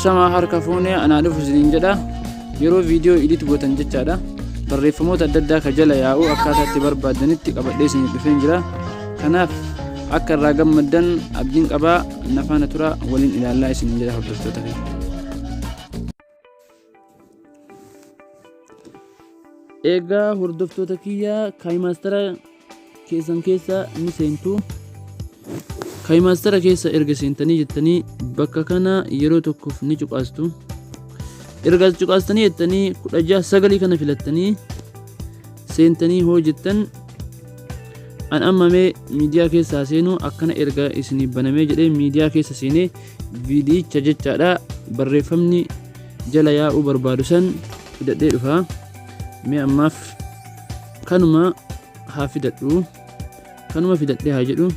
Ashamaa harka fuunee anaa dhufu isiniin jedha. Yeroo viidiyoo edit gootan jechaadha. Barreeffamoota adda addaa ka jala yaa'u akkaataa itti barbaaddanitti qabadhee isiniif dhufeen jira. Kanaaf akka irraa gammaddan abdiin qabaa na faana tura waliin ilaallaa isiniin jedha hordoftoota kiyya. Egaa hordoftoota kiyya kaayimaastara keessan keessa ni seentu. Kaayimaastara keessa erga seentanii jettanii bakka kana yeroo tokkoof ni cuqaastu. Erga cuqaastanii jettanii 16 sagalii kana filattanii seentanii hoo jettan an amma mee miidiyaa keessaa seenuu akkana erga isinii banamee jedhee miidiyaa keessa seenee viidiyicha jechaadha barreeffamni jala yaa'uu barbaadu san fidadhee dhufa. Mee ammaaf kanuma haa fidadhu. Kanuma fidadhee haa jedhu.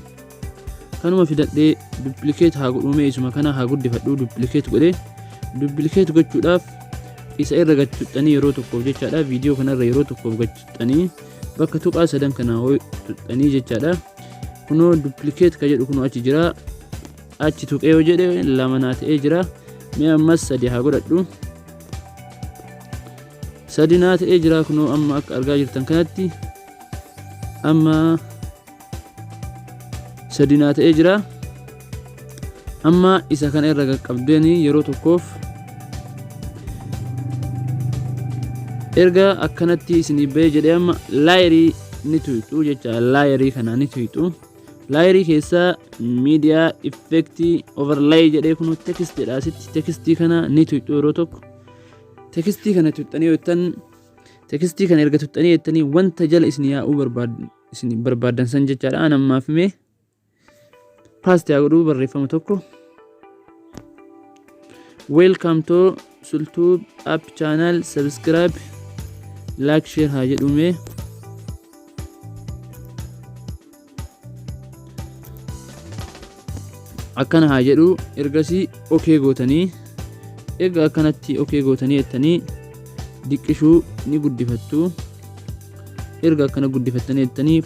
Kanuma fidadhee duplikeet haa godhu mee isuma kana haa guddifadhu duplikeet godhee duplikeet gochuudhaaf isa irra gad tuxxanii yeroo tokkoof jechaadha viidiyoo kanarra yeroo tokkoof gad tuxxanii bakka tuqaa sadan kana tuxxanii jechaadha kunoo duplikeet ka jedhu kunoo achi jira achi tuqee yoo jedhe lama naa ta'ee jira mee ammas sadi haa godhadhu sadi naa ta'ee jira kunoo amma akka argaa jirtan kanatti amma sadi naa ta'ee jira amma isa kana irra qaqqabdeeni yeroo tokkoof erga akkanatti isinii ba'ee jedhee amma laayerii ni tuyxu jecha laayerii kana ni tuyxu. Laayerii keessaa miidiyaa effektii overlay jedhee kun text jedha asitti tekstii kana ni tuyxu yeroo tokko. Tekstii kana tuqxanii yoo jettan tekstii kana erga tuqxanii jettanii wanta jala isin yaa'uu isin barbaaddan san jechaadha. An ammaaf mee paasti haa godhuu barreeffama tokko. Welcome to Sultube app channel subscribe like share haa jedhu mee. Akkana haa jedhu ergasii okee gootanii erga akkanatti okee gootanii jettanii diqqishuu ni guddifattu. Erga akkana guddifattanii jettanii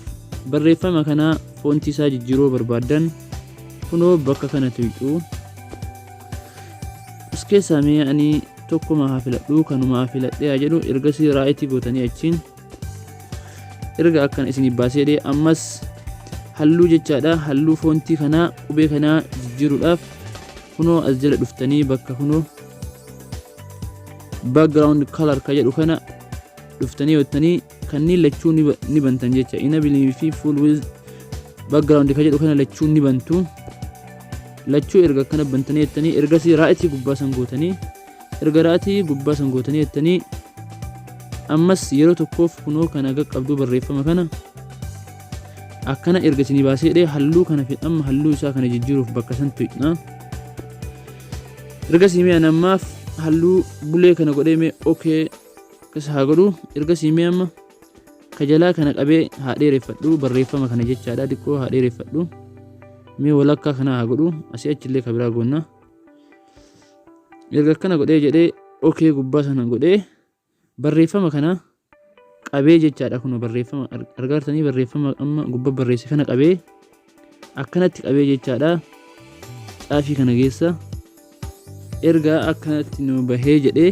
barreeffama kana foontii isaa jijjiiruu barbaaddan kunoo bakka kana tuyxu. As keessaa mee ani tokkuma haa filadhu kanuma haa filadhee haa jedhu ergasii raayitii gootanii achiin erga akkana isinii baasee jedhee ammas halluu jechaadha halluu foontii kanaa qubee kanaa jijjiiruudhaaf kunoo as jala dhuftanii bakka kunoo background color ka jedhu kana dhuftanii yottanii kanneen lachuu ni bantan jecha enable fi full with background ka jedhu kana lachuu ni bantu lachuu erga akkana bantanii jettanii ergasii raayitii gubbaa san gootanii erga raayitii gubbaa san gootanii jettanii ammas yeroo tokkoof kunoo kana qaqqabduu barreeffama kana akkana erga isinii baasee jedhee halluu kana fi amma halluu isaa kana jijjiiruuf bakka san tuqna ergasii mee ammaaf halluu bulee kana godhee mee okee akkas haa godhu ergasii mee amma ka jalaa kana qabee haa dheereffadhu barreeffama kana jechaadha xiqqoo haa dheereffadhu mee walakkaa kana haa godhu asii achillee ka biraa goonna erga akkana godhee jedhee okee gubbaa sana godhee barreeffama kana qabee jechaadha kun barreeffama argaartanii barreeffama amma gubbaa barreesse kana qabee akkanatti qabee jechaadha caafii kana geessa erga akkanatti nu bahee jedhee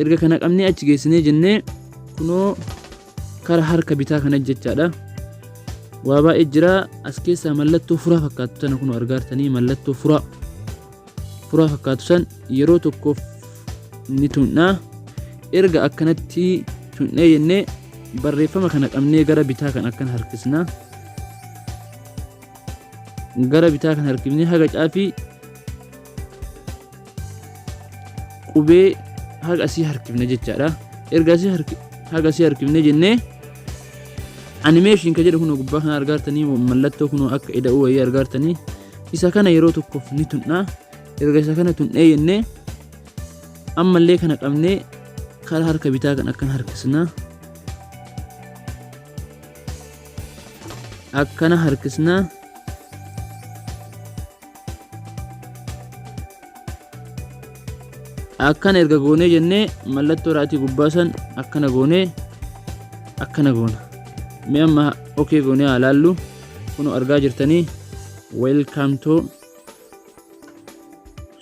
erga kana qabnee achi geessinee jennee kunoo kara harka bitaa kana jechaadha waa baay'ee jira as keessaa mallattoo furaa fakkaattu tana kunoo argaartanii mallattoo furaa furaa fakkaatu san yeroo tokkoof ni tun'a erga akkanatti tun'ee jennee barreeffama kana qabnee gara bitaa kan akkana harkisna gara bitaa kan harkifnee haga caafii qubee haga asii harkifna jechaadha erga asii haga asii harkifnee jennee animation ka jedhu kunoo gubbaa kana argaartanii mallattoo kunoo akka ida'uu wayii argaartanii isa kana yeroo tokkoof ni tun'a erga isa kana tun'ee jennee ammallee kana qabnee karaa harka bitaa kan akkan harkisna akkana harkisna akkana erga goonee jennee mallattoo raatii gubbaa san akkana goonee akkana goona mee amma okee goonee haa laallu kunoo argaa jirtanii welcome to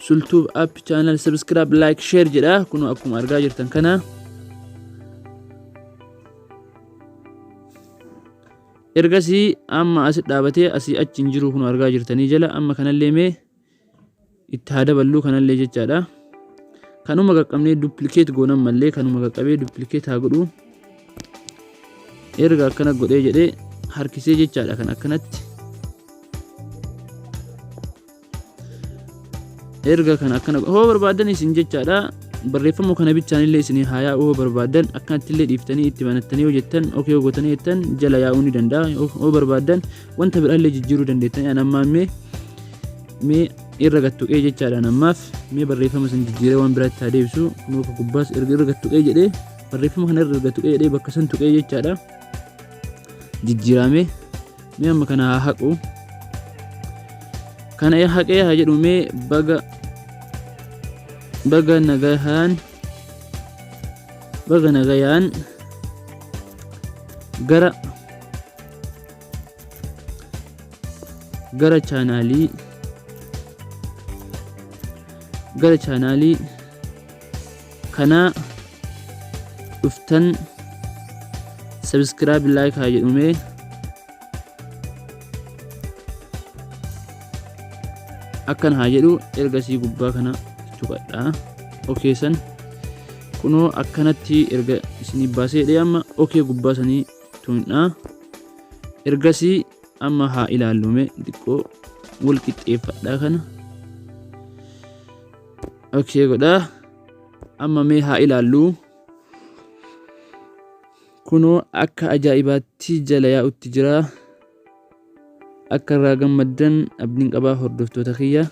Sultuub App Channel Subscribe Like Share jedha. Kunoo akkuma argaa jirtan kana. Ergasii amma asi dhaabatee asii achi hin jiru kun argaa jirtanii jala amma kanallee mee itti haa daballuu kanallee jechaadha. Kanuma qaqqabnee duplicate goonan mallee kanuma qaqqabee duplicate haa godhu. Erga akkana godhee jedhee harkisee jechaadha kan akkanatti. Erga kana akkana hoo barbaadan isin jechaadha barreeffama kana bichaan illee isin haa yaa'u hoo barbaadan akkanatti illee dhiiftanii itti banattanii hojjettan okee gootanii jettan jala yaa'uu ni danda'a. Hoo barbaadan wanta biraallee jijjiiruu dandeettanii an ammaa mee mee irra gattuqee jechaadha. An ammaaf mee barreeffama san jijjiiree waan biraatti haa deebisu. Kunoo ka gubbaas erga irra gattuqee jedhee barreeffama kana irra tuqee jedhee bakka san tuqee jechaadha jijjiirame. Mee amma kana haa haqu, kana haqee haa jedhu. Mee baga nagahaan baga nagayaan gara chaanaalii kanaa dhuftan subscribe like haa jedhu. Mee akkan haa jedhu. Ergasii gubbaa kana tuqadha okay san. Kunoo akkanatti erga isinii baasee jedhee amma okay gubbaa sanii tuqna. Ergasii amma haa ilaallume, xiqqoo wal qixxeeffadhaa kana okay godhaa. Amma mee haa ilaallu. Kunoo akka ajaa'ibaatti jala yaa'utti jira. Akka irraa gammaddan abdiin qabaa, hordoftoota kiyya.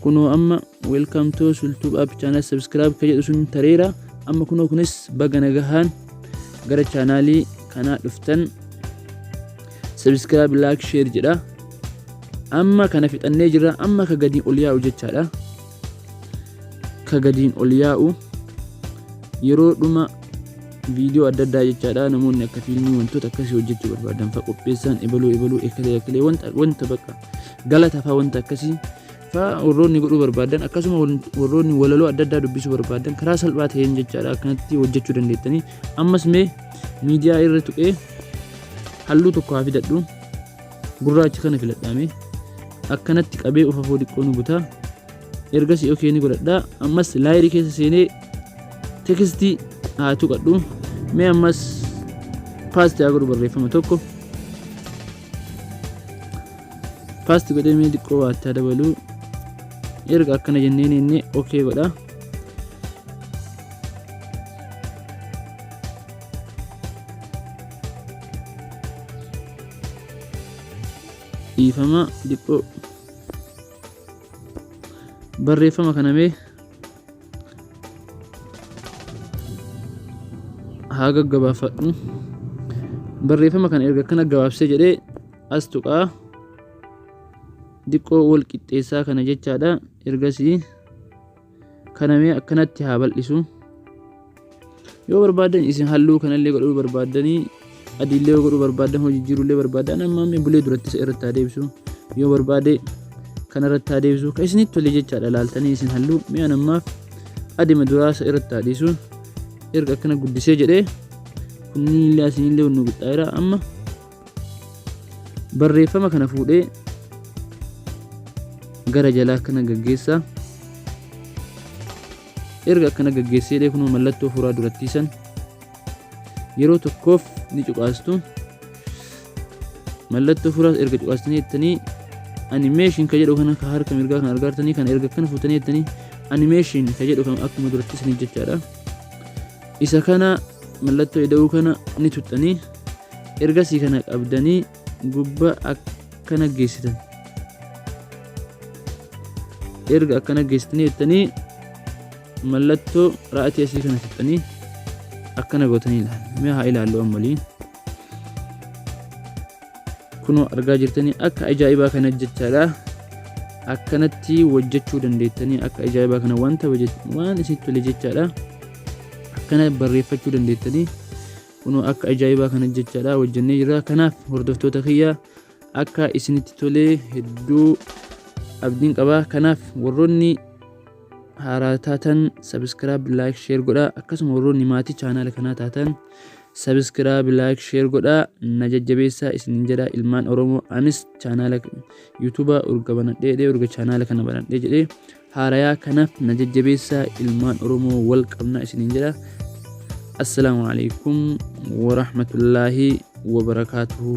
Kunoo amma "Welcome to Sultuub App Channel, subscribe" ka jedhu sun tareera. Amma kunoo kunis "Baga nagahaan gara chaanaalii kanaa dhuftan, subscribe like share" jedha. Amma kana fixannee jirra. Amma ka gadiin ol yaa'u jechaadha. Ka gadiin ol yaa'u yeroo dhuma viidiyoo adda addaa jechaadha. Namoonni akka fiilmii wantoota akkasii hojjechuu barbaadan fa qopheessan ebaluu ebaluu ekkalee ekkalee wanta wanta bakka galata fa wanta akkasii fa warroonni godhuu barbaadan, akkasuma warroonni walaloo adda addaa dubbisuu barbaadan karaa salphaa ta'een jechaadha akkanatti hojjechuu dandeettanii. Ammas mee miidiyaa irra tuqee halluu tokko haa fidadhu. Gurraacha kana filadhaame akkanatti qabee ufafoo xiqqoo nu butaa. Ergasii okay ni godhadha. Ammas layerii keessa seenee textii haa tuqadhu. Mee ammas paste haa godhu. Barreeffama tokko paste godhee mee xiqqoo waatti haa dabalu. Erga akkana jenneen inni okay godha. Dhiifama, xiqqoo barreeffama kana mee haa gaggabaafadhu. Barreeffama kana erga akkana gabaabsee jedhee as tuqaa diqqoo wal qixxeessaa kana jechaadha. Ergasii kana mee akkanatti haa bal'isu. Yoo barbaadan isin halluu kanallee godhuu barbaaddanii, adiillee yoo godhuu barbaadan, hojii jijjiiruullee barbaadan, amma mee bulee duratti isa irratti haa deebisu. Yoo barbaade kanarratti haa deebisu, kan isinitti tole jechaadha laaltanii isin halluu. Mee an ammaaf adima duraa isa irratti haa dhiisu. Erga akkana guddisee jedhee kunniinillee asiinillee nu qixxaa'eera. Amma barreeffama kana fuudhee gara jalaa akkana gaggeessa. Erga akkana gaggeessee kunoo mallattoo furaa durattii san yeroo tokkoof ni cuqaastu. Mallattoo furaa erga cuqaastanii jettanii animation ka jedhu kana ka harka mirgaa kan argaartanii kana erga akkana fuutanii jettanii animation ka jedhu kan akkuma duratti sanii jechaadha. Isa kana mallattoo ida'uu kana ni tuxxanii, ergasii kana qabdanii gubbaa akkana geessitan. Erga akkana geessitanii jettanii mallattoo ra'atii asii kana tuxxanii akkana gootanii ilaalla. Mee haa ilaallu amma waliin. Kunoo argaa jirtanii akka ajaa'ibaa kana jechaadha. Akkanatti hojjechuu dandeettanii akka ajaa'ibaa kana wanta waan isinitti tole jechaadha. Akkana barreeffachuu dandeettanii kunoo akka ajaa'ibaa kana jechaadha hojjennee jirra. Kanaaf hordoftoota kiyya, Akka isinitti tolee hedduu abdiin qaba. Kanaaf warroonni haaraa taatan subscribe, like, share godhaa. Akkasuma warroonni maatii chaanaala kanaa taatan subscribe, like, share godhaa, na jajjabeessaa isinin jedha. Ilmaan Oromoo, anis chaanaala yuutuuba urga banadhee jedhee, urga chaanaala kana banadhee jedhee haarayaa. Kanaaf na jajjabeessaa, ilmaan Oromoo, wal qabna isinin jedha. Assalaamu alaikum warahmatullaahi wabarakaatuhu.